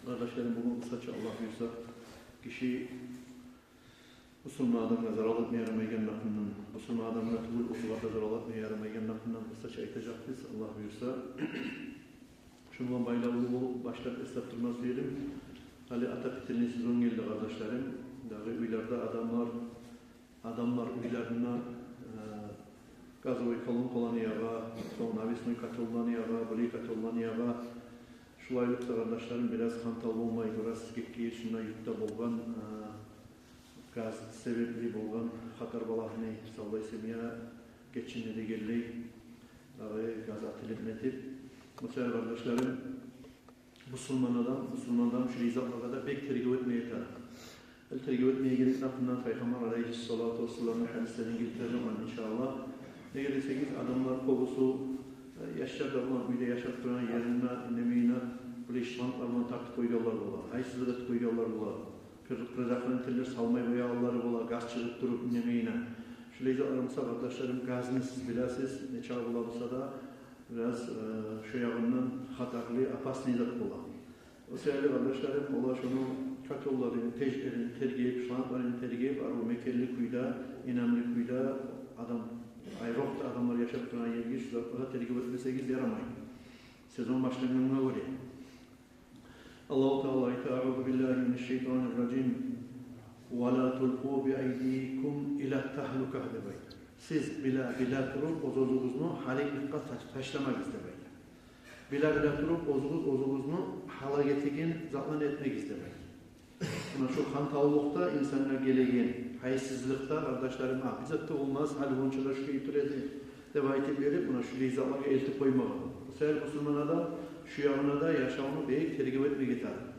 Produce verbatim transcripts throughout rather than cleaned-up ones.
Къардашларым, бугюн къысгъача, Аллагь буюрса, гиши бусурман адамгъа зарал этме ярамайгъан гьакъындан, бусурман адамгъа тюгюл, оьзюне де зарал этме ярамайгъан гьакъындан къысгъача айтажакъбыз, Аллагь буюрса. Шуну булан байлавлу болуп башлап эслеп турмас эдим. Гьали отопительный сезон гелди, къардашларым. Дагъы уьйлерде адамлар, адамлар уьйлеринде, э, газовый колонкаланы ягъа, сонг навесной котёлланы ягъа, булай котёлланы ягъа. Шулайлыкъда, къардашларым, бираз хантав болмай, бираз геккейир шунда юртда болгъан, э, газ себепли болгъан хатар балагьны, савлай семья гечинме дегенлей, дагъы газ отелитме этип. О саялы, къардашларым, бусурман адам, бусурман адам шулай затлагъа да бек тергев этмеге тарыкъ. Эл тергев этмеге герек, гьакъындан Пайхаммар алайгьиссалату вассаламны гьадислерин гелтирежекмен, иншааллагь. Неге десегиз, адамлар кёбюсю, э, яшлар да булан уьйде яшап турагъан еринде, инемейине, булай шланглар булан тартып къойгъанлар бола, гьайсызлыкъ этип къойгъанлар бола. Пир-, предохранительлер салмай къоягъанлары бола, газ чыгъып туруп, инемейине. Шулай затлар буса, къардашларым, газны сиз билесиз, нечакъы бола буса да, бираз, э, шо ягъындан хатарлы, опасный зат бола. О саялы, къардашларым, олар шону котёлларын, печлерин тергеп, шлангларын тергеп, арив мекенли кюйде, инамлы кюйде адам, айрокъда адамлар яшап турагъан ерге шу затлагъа тергев этмесегиз ярамай. Сезон башлангъангъа гёре. Аллагьу Таала айта: «Аъузу биллагьи минаш-шайтанир-ражим. Ва ла тулкъу би айдикум илат-тагьлукагь», — деп айта. Сиз биле, биле туруп оьз-оьзюгюзню гьаликликге та-, ташламагъыз деп айта. Биле, биле туруп оьзюгюз оьзюгюзню гьалак этеген затланы этмегиз деп айта. Муна шу хантавлукъда инсангъа гелеген гьайсызлыкъда, къардашларым, а, бир зат да болмас, гьали онча да шулай тура эди деп айтып берип, муна шулай затлагъа элтип къоймагъа. О саялы бусурман адам шу ягъына да яшавуну бек тергев этмеге тарыкъ.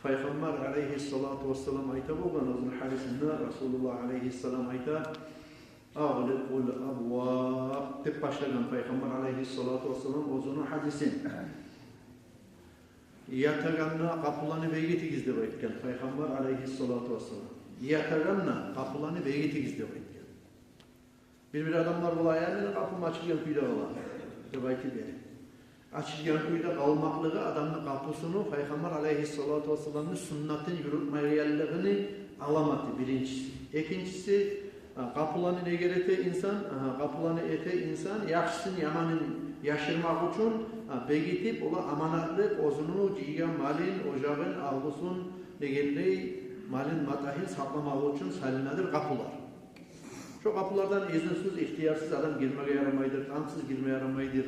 Пайхаммар алайгьиссалату вассалам айта болгъан оьзюню гьадисинде, Расулуллагь алайгьиссалам айта: «Агъликъул абваб», — деп башлагъан Пайхаммар алайгьиссалату вассалам оьзюню гьадисин. «Ятагъанда къапуланы бегитигиз», — деп айтгъан Пайхаммар алайгьиссалату вассалам. «Ятагъанда къапуланы бегитигиз», — деп айтгъан. Бир-бир адамлар бола: «Я, мени къапум ачылгъан кюйде къала», — деп айтып бере. Ачылгъан кюйде къалмакълыгъы адамны къапусуну Пайхаммар алайгьиссалату вассаламны суннатын юрютмейгенлигини аламаты, биринчиси. Экинчиси, а, къапуланы неге эте инсан? Агьа, къапуланы эте инсан, яхшысын, яманын яшырмакъ учун, а, бегитип, ола аманатлыкъ, оьзюню жыйгъан малын, ожагъын, агьлюсюн, дегенлей, малын, матагьын сакъламакъ учун салынадыр къапулар. Шо къапулардан изнусуз, ихтиярсыз адам гирмеге ярамайдыр, танкъсыз гирме ярамайдыр.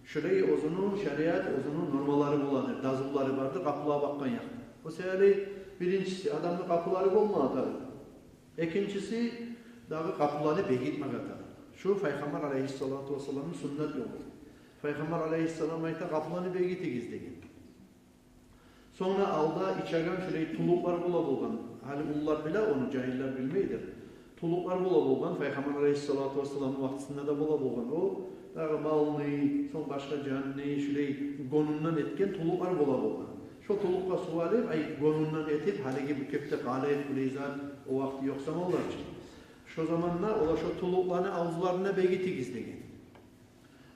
Шолай оьзюню шариат, оьзюню нормалары боладыр, дазулары бардыр къапулагъа бакъгъан якъда. О саялы, биринчиси, адамны къапулары болмагъа тарыкъ. Экинчиси, дагъы къапуланы бегитмеге тарыкъ. Шу Пайхаммар алайгьиссалату вассаламны суннат ёлу. Пайхаммар алайгьиссалам айта: «Къапуланы бегитигиз», — деген. Сонг да алда ичеген шулай тулукълар бола болгъан. Гьали уллулар биле ону, жагьиллер билмейдир. Тулукълар бола болгъан, Пайхаммар алайгьиссалату вассаламны вакътисинде де бола болгъан. О дагъы малны, сонг башгъа жанны шулай гёнюнден этген тулукълар бола болгъан. Шо тулукъгъа сув алып, ай, гёнюнден этип, гьалиги бу кепде къалып, булай зат, о вакъти ёкъ заманлар чы. Шо заманда олар шо тулукъланы авзларына бегитигиз деген.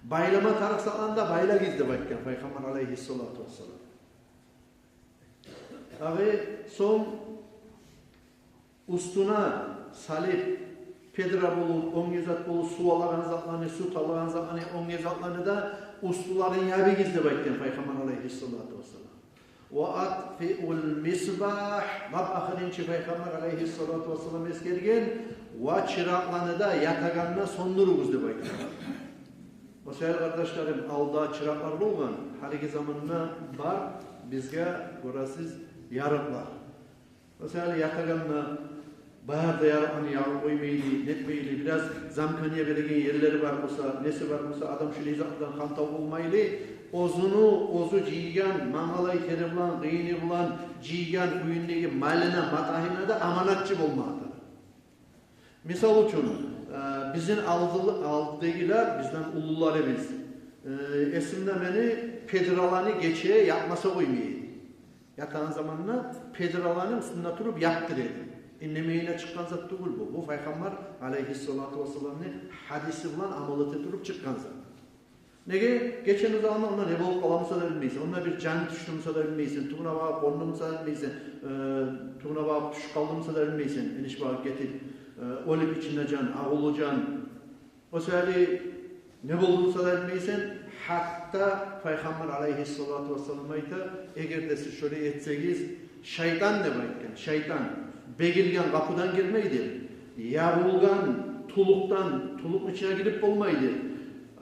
Байлама тарыкъ саялы да байлагъыз деп айтгъан Пайхаммар алайгьиссалату вассалам. Дагъы сонг уьстюне салып, педра болуп, оьнге зат болуп, сув алагъан затланы, сют алагъан затланы, оьнге затланы да уьстюлерин ябыгъыз деп айтгъан Пайхаммар алайгьиссалату вассалам. «Ва атфиул мисбагь», — деп ахырынчы Пайхаммар алайгьиссалату вассалам эсгерген, «ва чыракъланы да ятагъанда сёндюрюгюз», — деп айтгъан. О саялы, къардашларым, алда чыракълар болгъан, гьалиги заманда бар бизге, гёресиз, ярыкълар. О саялы ятагъанда бары да ярыкъланы ягъып къоймайлы, нетмейли, бираз замкание береген ерлери бар буса, неси бар буса, адам шулай затдан хантав болмайлы, оьзюню, оьзю жыйгъан мангалай тери булан, къыйыны булан жыйгъан уьюндеги малына, матагьына да аманатчы болмагъа тарыкъ. Мисал учун, э, бизин алдылы-, алдыдагъылар, бизден уллуларыбыз, э, эсимде мени, педраланы гече япмаса къоймай эди. Ятагъан заманда педраланы уьстюнде туруп яптыра эди. Инемейине чыкъгъан зат тюгюл бу. Бу Пайхаммар алайгьиссалату вассаламны гьадиси булан амал эте туруп чыкъгъан зат. Неге? Гечени узагъында онда не болуп къала буса да билмейсен. Онда бир жан тюшдю буса да билмейсен. Тюбюне багъып къонду буса да билмейсен. Э, тюбюне багъып тюшюп къалды буса да билмейсен. Эниш багъып гетип, э, оьлюп ичинде жан, агъулу жан. О саялы не болду буса да билмейсен. Гьатта Пайхаммар алайгьиссалату вассалам айта: «Эгер де сиз шолай этсегиз, шайтан, — деп айтгъан, — шайтан бегилген къапудан гирмейди, ябулгъан тюлюкден, тюлюкню ичине гирип болмайды,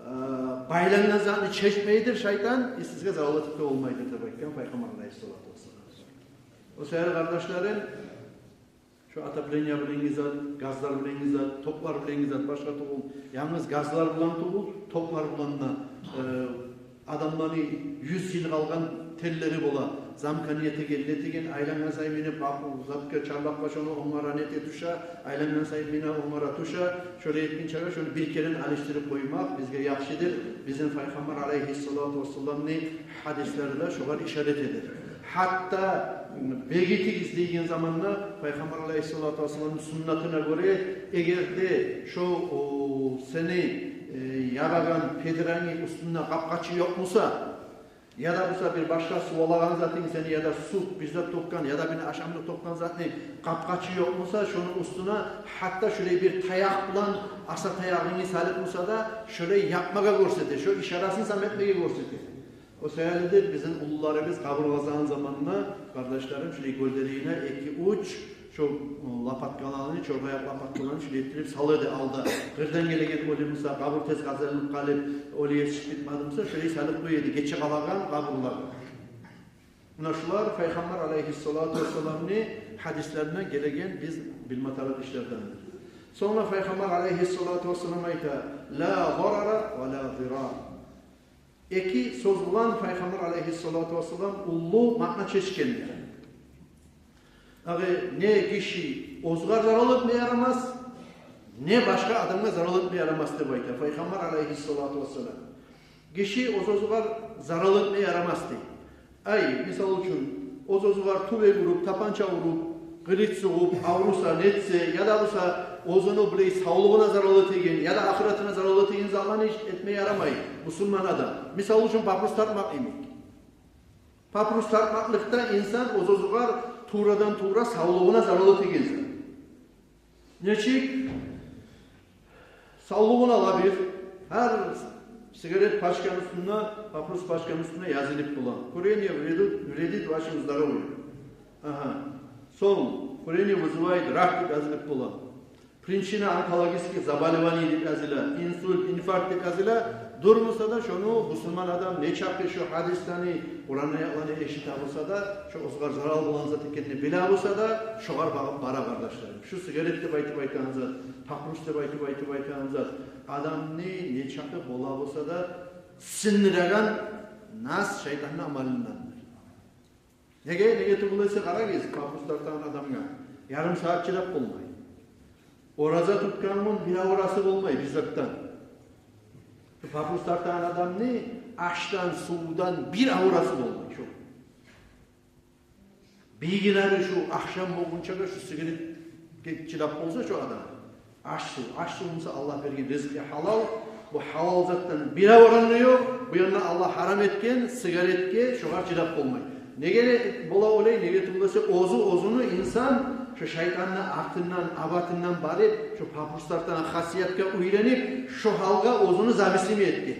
э, байлангъан затны чечмейди шайтан, э, сизге зарал этип де болмайды», — деп айтгъан Пайхаммар алайгьиссалату вассалам. О саялы, къардашларым, шо отопление билеген зат, газлар билеген зат, токлар билеген зат башгъа тюгюл. Янгыз газлар булан тюгюл, токлар булан да, э, адамланы юз йыл къалгъан теллери бола. Замканы этеген, нетеген, айлангъан сайын мине бакъ затгъа, чарлакъгъа, шону онгара, нете, тюше, айлангъан сайын мине онгара, тюше. Шолай этгинчеге шону бир керен алышдырып къоймакъ бизге яхшыдыр. Бизин Пайхаммар алайгьиссалату вассаламны гьадислери де шогъар ишарат этедир. Гьатта бегитигиз деген заманда Пайхаммар алайгьиссалату вассаламны суннатына гёре, эгер де шо, о, сени, э, ябагъан педирангны уьстюнде къапкъачы ёкъ буса, яда буса бир башгъа сувалагъан затынг сени, яда сув, бир зат тёкген, яда бир ашамлыкъ тёкген затны къапкъачы ёкъ буса, шону уьстюне гьатта шолай бир таякъ булан, аса таягъынгны салып буса да, шолай япмагъа гёрсете, шо ишарасын сам этмеге гёрсете. О саялы да бизин уллуларыбыз къабур къазагъан заманда, къардашларым, шолай гёллерине эки-уьч шо, э, лопаткаланы, чоргъаяк лопаткаланы шолай этдирип сала эди алда. Къырдан гелеген оьлю буса, къабур тез къазылып къалып, оьлю етишип битмеди буса, шолай салып къоя эди гече къалагъан къабурлагъа. Муна шулар Пайхаммар алайгьиссалату вассаламны гьадислеринден гелеген биз билме тарыкъ ишлердендир. Сонг да Пайхаммар алайгьиссалату вассалам айта: «Ла зарара ва ла зирар». Эки сёз булан Пайхаммар алайгьиссалату вассалам уллу маъна чечгендир. Агъы, не гиши оьзюгер зарал этме ярамас, не башгъа адамгъа зарал этме ярамас деп айта Пайхаммар алайгьиссалату вассалам. Гиши оьз-оьзюгер зарал этме ярамас дей. Ай, мисал учун, оьз-оьзюгер тюбек уруп, тапанча уруп, къылыч сугъуп, авруса, нетсе, яда буса оьзюню булай савлугъуна зарал этеген, яда ахыратына зарал этеген затланы иш этме ярамай бусурман адам. Мисал учун, папирус тартмакъ йимик. Папирус тартмакълыкъ да инсан оьз-оьзюгер туврадан-тувра савлугъуна зарал этеген зат. Нечик? Савлугъуна ала бир, гьар сигарет пачканы уьстюнде, папирус пачканы уьстюнде язылып бола: «Курение вредит, вредит вашему здоровью». Агьа. Сонг «курение вызывает рак» деп язылып бола. «Причина онкологических заболеваний» деп языла, инсульт, инфаркт деп языла. Дюр буса да, шону бусурман адам нечакъы шо гьадислени, Къуран аятланы эшите буса да, шо оьзюгер зарал болагъан зат экенни биле буса да, шогъар багъып бара, къардашларым. Шу сигарет деп айтып айтагъан зат, папирус деп айтып айтып айтагъан зат адамны нечакъы бола буса да сындырагъан нас шайтанны амалындандыр. Неге, неге тюгюл эсе, къарагъыз, папирус тартагъан адамгъа ярым сагьат чыдап болмай. Ораза тутгъан гюн бир авурасы болмай бир затдан. Папирус тартагъан адамны ашдан, сувдан бир авурасы болмай. Шу бийгилери шу ахшам болгъунчагъа шу сигаретге чыдап болса шу адам. Аш-сув, аш-сув буса Аллагь берген ризкъы гьалал. Бу гьалал затдан бир авураны ёкъ. Бу янда Аллагь гьарам этген сигаретге, шогъар чыдап болмай. Неге де бола олай? Неге тюгюл эсе, оьзю, оьзюню инсан шо шайтанны артындан, абатындан барып, шо папирус тартагъан хасиятгъа уьйренип, шо гьалгъа оьзюню зависимый этген.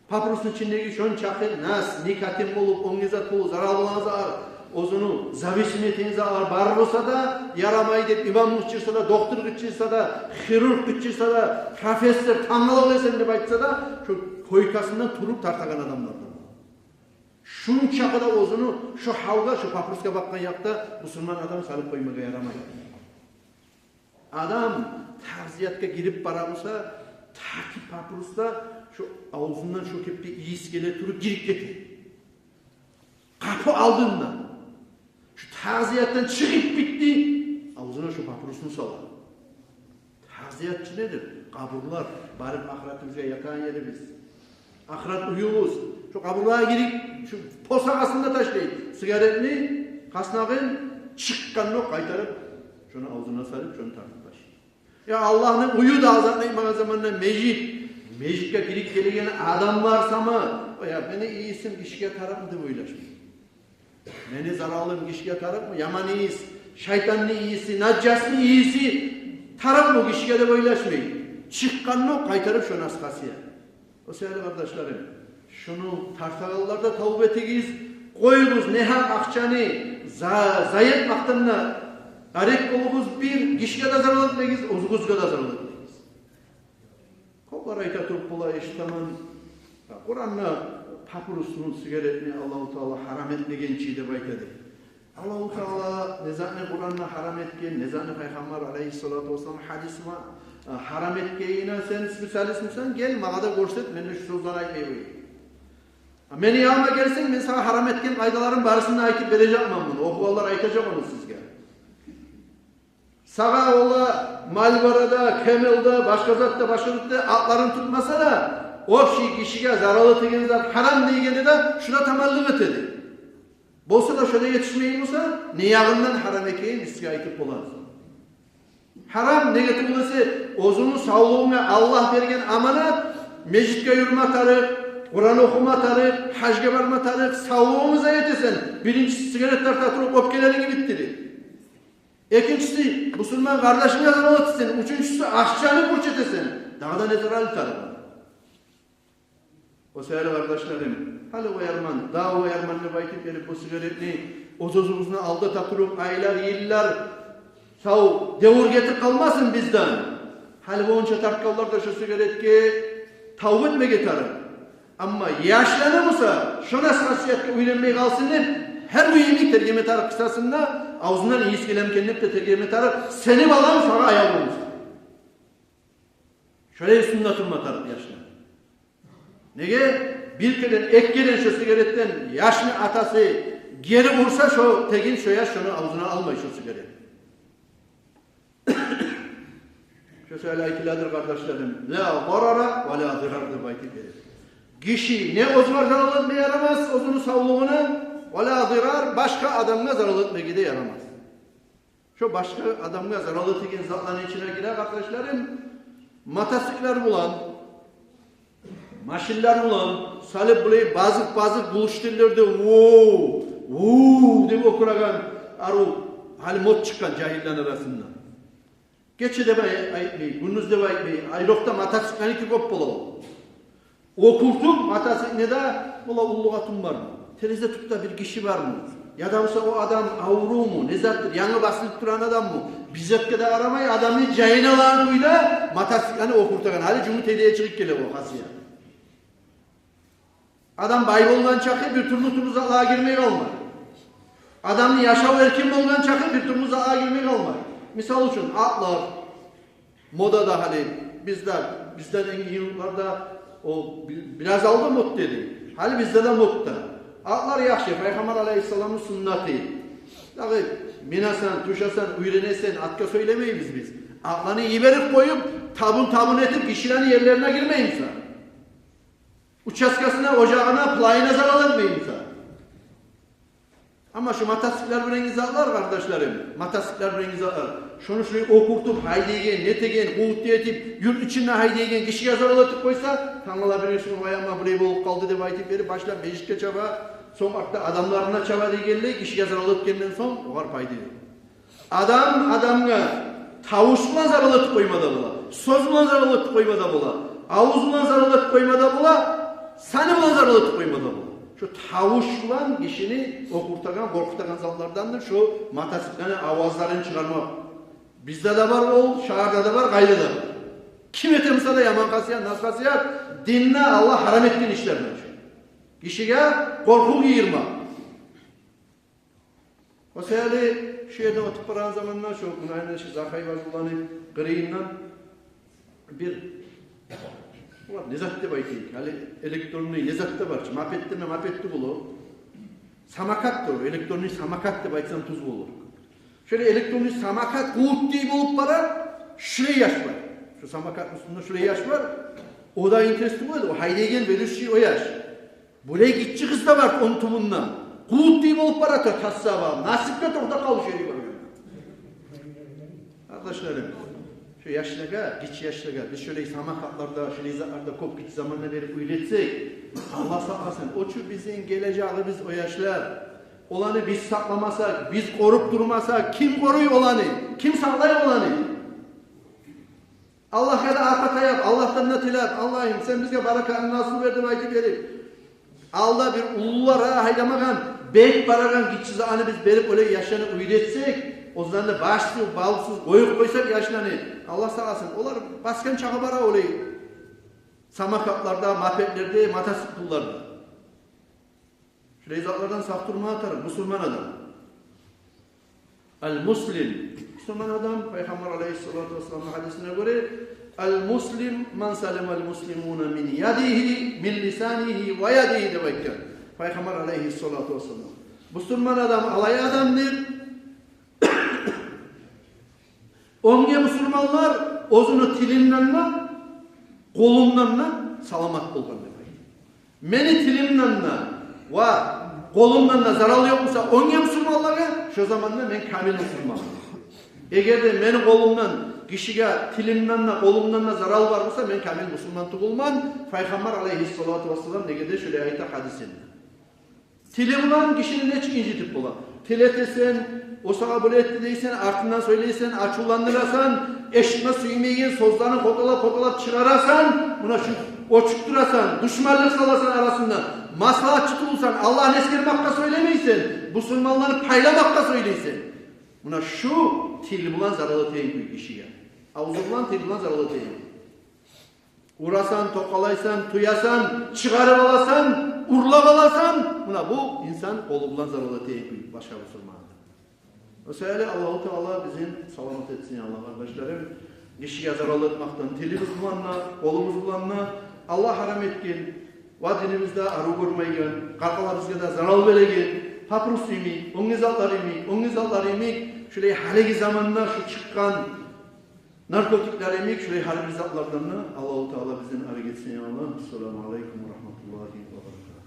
Папирусну ичиндеги шончакъы нас, никотин болуп, оьнге зат болуп, зарал болагъан затлар, оьзюню зависимый этеген затлар бар буса да, ярамай деп имам къычырса да, доктор къычырса да, хирург къычырса да, профессор, тангала боласан деп айтса да, шо койкасындан туруп тартагъан адамлар да бар. Шунчакъы да оьзюню шо гьалгъа, шо папируска бакъгъан якъда бусурман адам салып къоймагъа ярамай. Адам таъзиятгъа гирип бара буса, тартып папирус да, шо авзундан шо кепде ийис геле туруп гирип гете. Къапу алдында. Шо таъзиятдан чыгъып битди, авзуна шо папирусну сала. Таъзият чы недир? Къабурлар, барып ахыратыбызгъа ятагъан ерибиз. Ахырат уьюбюз. Шо къабурлагъа гирип, шо посагъасын да ташлай сигаретни, къаснагъын, чыкъгъанокъ къайтарып шону авзуна салып, шону тартып ташлай. Я Аллагьны уьюдю, азан айтмагъан заманда межит, Межитге гирип гелеген адамлар сама, я, мени ийисим гишиге тарыкъмы деп ойлашмай. Мени заралым гишиге тарыкъмы? Яман ийис, шайтанны ийиси, нажасны ийиси тарыкъмы гишиге деп ойлашмай. Чыкъгъанны къайтарып шо нас хасият. О саялы, къардашларым, шуну тартагъанлар да тавба этигиз, къоюгъуз негьакъ акъчаны за-, зая этмакъдан да арек болугъуз, бир гишиге де зарал этмегиз, оьзюгюзге де зарал этмегиз. Кёплер айта туруп бола, эшитемен, Къуранда папиросну, сигаретни Аллагьу Таала гьарам этмеген чи деп айта дей. Аллагьу Таала не затны Къуранда гьарам этген, не затны Пайхаммар алейгьиссалату вассалам гьадиси бар, э, гьарам этгенине сен специалистмисен, гел магъа да гёрсет, мен де шу сёзлени айтмай къояйым. А мени янына гелсенг, мен сагъа гьарам этген къайдаларын барысын да айтып бережекмен муну. Охугъанлар айтажакъ ону сизге. Сагъа ола Мальборо да, Кемел да, башгъа зат да, башгъа зат да атларын тутмаса да, общий гишиге зарал этеген зат гьарам дегенде де шуна таманлыкъ этеди. Болса да шо да етишмей буса, не ягъындан гьарам экенин сизге айтып боламыз. Гьарам, неге тюгюл эсе, оьзюню савлугъунга Аллагь берген аманат, межитге юрюме тарыкъ, Къуран охума тарыкъ, гьажгъа барма тарыкъ, савлугъунгну зая этесен, биринчиси сигарет тарта туруп оьпкелеринги битдирип. Экинчиси, бусурман къардашынга зарал этесен, уьчюнчюсю, акъчаны пуч этесен. Дагъы да не зарал тарыкъ? О саялы, къардашларым, гьали къоярман, дагъы къоярман деп айтып берип, бу сигаретни оьз-оьзюбюзню алдата туруп, айлар, йыллар сав девюр гетип къалмасын бизден. Гьали болгъунча тартгъанлар да шо сигаретге тавба этмеге тарыкъ. Амма яшланы буса, шо нас хасиятгъа уьйренмей къалсын деп, гьар бир йимик тергеме тарыкъ къысасында, авзундан ийис гелеми экен деп де тергеме тарыкъ, сени баланг сагъа аяв болмасын. Шолай уьстюнде турма тарыкъ яшлар. Неге? Бир керен, эки керен шо сигаретден яшны атасы гери урса, шо тегин шо яш шону авзуна алмай шо сигарет. Шо саялы айтыладыр, къардашларым, ла зарара ва ла зирар деп айтып бере. Гиши не оьзюне зарал этме ярамас, оьзюню савлугъуна, ва ла зирар, башгъа адамгъа зарал этмеге де ярамас. Шо башгъа адамгъа зарал этеген затланы ичине гире, къардашларым, мотоцикллер булан, машинлер булан салып, булай базыкъ-базыкъ булуштурлар да, вов, вов деп оькюреген арив, гьали мод чыкъгъан жагьиллени арасында. Гече деп ай-, айтмай, гюндюз деп айтмай, айрокъда мотоциклники кёп бола. Оькюртюп мотоциклни де, бола, уллу къатын бармы, терезе тюпде бир гиши бармы, яда буса о адам аврувму, не затдыр, янгы басылып турагъан адаммы, бир затгъа да къарамай, адамны жайын алагъан кюйде мотоциклни оькюртеген. Гьали жумут эдип чыгъып геле о хасият. Адам бай болгъан чакъы бир тюрлю-тюрлю затлагъа гирмей къалмай. Адамны яшав эркин болгъан чакъы бир тюрлю затлагъа гирмей къалмай. Мисал учун, атлар модада гьали, бизде, бизден энги йылларда о би-, бираз алда модда эди. Гьали бизде де модда. Атлар яхшы, Пайхаммар алейгьиссаламны суннаты. Дагъы минесен, тюшесен, уьйренесен, атгъа сёйлемейбиз биз. Атланы йиберип къоюп, табун-табун этип, гишилени ерлерине гирмеймисен. Участкасына, ожагъына, плайына зарал этмеймисен. Амма шо мотоцикллер булангъы затлар, къардашларым, мотоцикллер булангъы затлар, шону шулай оькюртюп, гьайдайгъан, нетеген, къуват этип, юрт ичинде гьайдайгъан гишиге зарал этип къойса, тангала бирисигюн, вай амма, булай болуп къалды деп айтып берип, башлап межитге чаба, сонг артда адамларына чаба дегенлей, гишиге зарал этгенден сонг огъар пайда ёкъ. Адам адамгъа тавуш булан зарал этип къойма да бола, сёз булан зарал этип къойма да бола, авуз булан зарал этип къойма да бола, саны булан зарал этип къойма да бола. Шо тавуш булан гишини къоркъутагъан, къоркъутагъан затлардандыр шо мотоцикллени авазларын чыгъармакъ. Бизде де бар ол, шагьарда да бар, къайда да бар. Ким этемиса да яман хасият, нас хасият, динде Аллагь гьарам этген ишлерден шо. Гишиге къоркъув гийирмакъ. О саялы шу ерден оьтюп барагъан заманда шу мунайны шу Захай бажуланы къырыйындан бир, олар не зат деп айтайыкъ, гьали электронный не зат да бар чы, мопед деме, мопед тюгюл о. Самокат да о, электронный самокат деп айтсам тюз болур. Шолай электронный самокат къуват дей болуп бара, шулай яш бар. Шу самокатны уьстюнде шулай яш бар. О да интересный болду, о гьайдайгъан, ведущий о яш. Булай гиччи къыз да бар, ону тюбюнде. Къуват дей болуп баратыр, тасса бар. Насипге токътап къалды шери бар. Къардашларым, Шу яшлагъа, гиччи яшлагъа биз шолай самокатларда, шолай затларда кёп гиччи заманда берип уьйретсек, Аллагь сакъласын, о чу бизин гележегибиз о яшлар. Оланы биз сакъламасакъ, биз къоруп турмасакъ, ким къоруй оланы? Ким сакълай оланы? Аллагьгъа да аркъа таяп, Аллагьдан да тилеп: «Аллагьым, сен бизге баракатны насип эт», — деп айтып берип, алда бир уллулар гьайдамагъан, бек барагъан гиччи затны биз берип, олай яшланы уьйретсек, оьзлени башсыз, балсыз къоюп къойсакъ яшланы, Аллагь сакъласын, олар басгъан чакъы бара олай самокатларда, мопедлерде, мотоцикллерде. Шулай затлардан сакъ турма тарыкъ бусурман адам. Ал-муслим. Бусурман адам, Пайхаммар алейгьиссалату вассаламны гьадисине гёре: «Ал-муслим ман салимал муслимуна мин ядигьи, мин лисанигьи ва ядигьи», — деп айтгъан Пайхаммар алейгьиссалату вассалам. Бусурман адам алай адамдыр, онга бусурманлар оьзюню тилинден де, къолундан да саламат болгъан деп айта. Мени тилимден де ва къолумдан да зарал ёкъ буса онга бусурманлагъа, шо заманда мен камил бусурманман. Эгер де мени къолумдан гишиге тилимден де, къолумдан да зарал бар буса, мен камил бусурман тюгюлмен. Пайхаммар алейгьиссалату вассалам неге де шолай айта гьадисинде. Тили булан гишини нечик инжитип бола? Тил этесен, о сагъа булай этди дейсен, артындан сёйлейсен, ачувландырасан, эшитме сюймейген сёзлени къоталап-къоталап чыгъарасан, муна шу, очукъдурасан, душманлыкъ саласан арасында, маслагьатчы тюгюлсен, Аллагьны эсгермакъгъа сёйлемейсен, бусурманланы пайламакъгъа сёйлейсен. Муна шу тил булан зарал этеген кюй гишиге. Авзу булан, тил булан зарал этеген кюй. Урасан, токъалайсан, тюясан, чыгъарып аласан, урлап аласан, муна бу инсан къолу булан зарал этеген кюй башгъа бусурмангъа. О саялы Аллагьу Таала бизин саламат этсин, я Аллагь, къардашларым. Гишиге зарал этмекден тилибиз булан да, къолубуз булан да. Аллагь гьарам этген ва динибизде арив гёрмейген, къаркъарабызгъа да зарал береген, папирос йимик, оьнге затлар йимик, оьнге затлар йимик, шулай гьалиги заманда шу чыкъгъан наркотиклер йимик, шулай гьар бир затлардан да Аллагьу Таала бизден арек этсин, я Аллагь. Ассаламу алейкум ва рагьматуллагьи ва баракатугь.